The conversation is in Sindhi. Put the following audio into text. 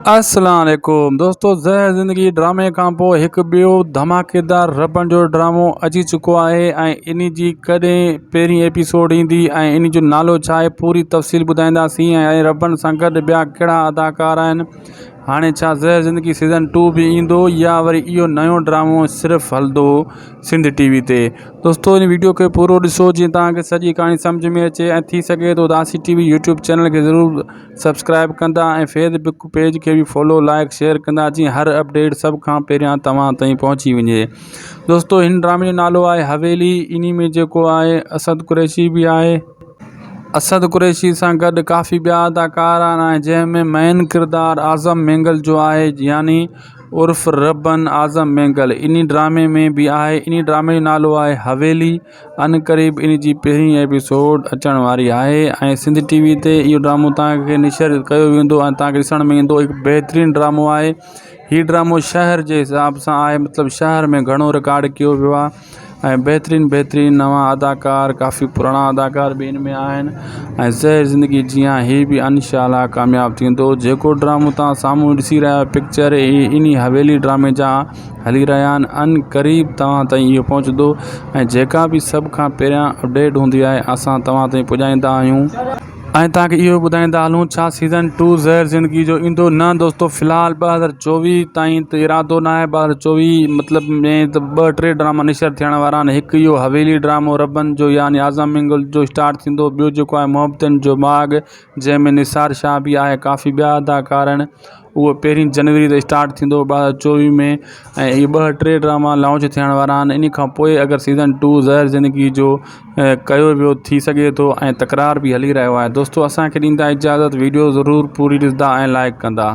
السلام عليڪم دوستو زهر زندگي ڊرامي کان پوء هڪ ٻيو ڌماڪيدار ربن جو ڊرامو اچي چڪو آهي ۽ ان جي ڪڏهن پهرين ايپيسوڊ ايندي ۽ ان جو نالو ڇا آهي پوري تفصيل ٻڌائينداسين ۽ ربن سان گڏ ٻيا ڪهڙا اداڪار آهن هاڻي ڇا زهر زندگي سيزن ٽو به ايندو يا وري اهو نيو ڊرامو صرف هلندو سنڌ ٽي وي تي دوستو ان ويڊيو کي پورو ڏسو جيئن توهان کي سڄي ڪهاڻي سمجھ ۾ اچي ۽ ٿي سگهي ٿو اداسي ٽي وي يوٽيوب چينل کي ضرور سبسڪرائب ڪندا ۽ فيس بڪ پيج کي به فالو لائڪ شيئر ڪندا جيئن هر اپڊيٽ سڀ کان پهريان توهان تائين پهچي وڃي دوستو هن ڊرامي جو نالو آهي حويلي انهي ۾ جيڪو آهي اسد قريشي به آهي اسد قريشي سان گڏ ڪافي ٻيا اداڪار آهن جنهن ۾ مين ڪردار اعظم مينگل جو آهي يعني عرف ربن اعظم مينگل انهي ڊرامي ۾ به آهي انهي ڊرامي جو نالو آهي حويلي عنقريب ان جي پهرين ايپيسوڊ اچڻ واري آهي ۽ سنڌ ٽي وي تي اهو ڊرامو توهان کي نشر ڪيو ويندو ۽ توهان کي ڏسڻ ۾ ايندو هڪ بهترين ڊرامو آهي هي ڊرامو شهر جي حساب سان آهي مطلب شهر ۾ گهڻو رڪارڊ ڪيو ويو آهي ۽ بهترين بهترين نوان اداڪار ڪافي پراڻا اداڪار به ان ۾ آهن ۽ زهر زندگي جيان هي به انشاء الله ڪامياب ٿيندو جيڪو ڊرامو توهان سامهون ڏسي رهيا آهيو پڪچر هي انهي حويلي ڊرامي جا هلي رهيا آهن عنقريب توهان تائين اهو پهچندو ۽ جيڪا به سڀ کان پهريان اپڊيٽ هوندي آهي اسان توهان تائين پڄائيندا آهيون ۽ توهان کي اهو ٻڌائيندا هلون ڇا سيزن ٽو زهر زندگي جو ايندو نه دوستو في الحال 2024 تائين ته ارادو نه آهي 2024 مطلب ۾ ته ٻه ٽي ڊراما نشر ٿيڻ وارا آهن هڪ اهو حويلي ڊرامو ربن جو يعني اعظم مينگل جو اسٽارٽ ٿيندو ٻيو جيڪو آهي محبتن جو ماڳ جنهن ۾ نثار شاهه به آهي ڪافي ٻيا اداڪار آهن اهو پهرين جنوري تي اسٽارٽ ٿيندو 2024 ۾ ۽ اهي ٻه ٽي ڊراما لانچ ٿيڻ وارا آهن ان کان پوء اگر سيزن ٽو زهر زندگي جو ڪيو ويو ٿي سگهي ٿو ۽ تڪرار به هلي رهيو آهي دوستو اسانکي ڏيندا اجازت ويڊيو ضرور پوري ڏسندا ۽ لائڪ ڪندا.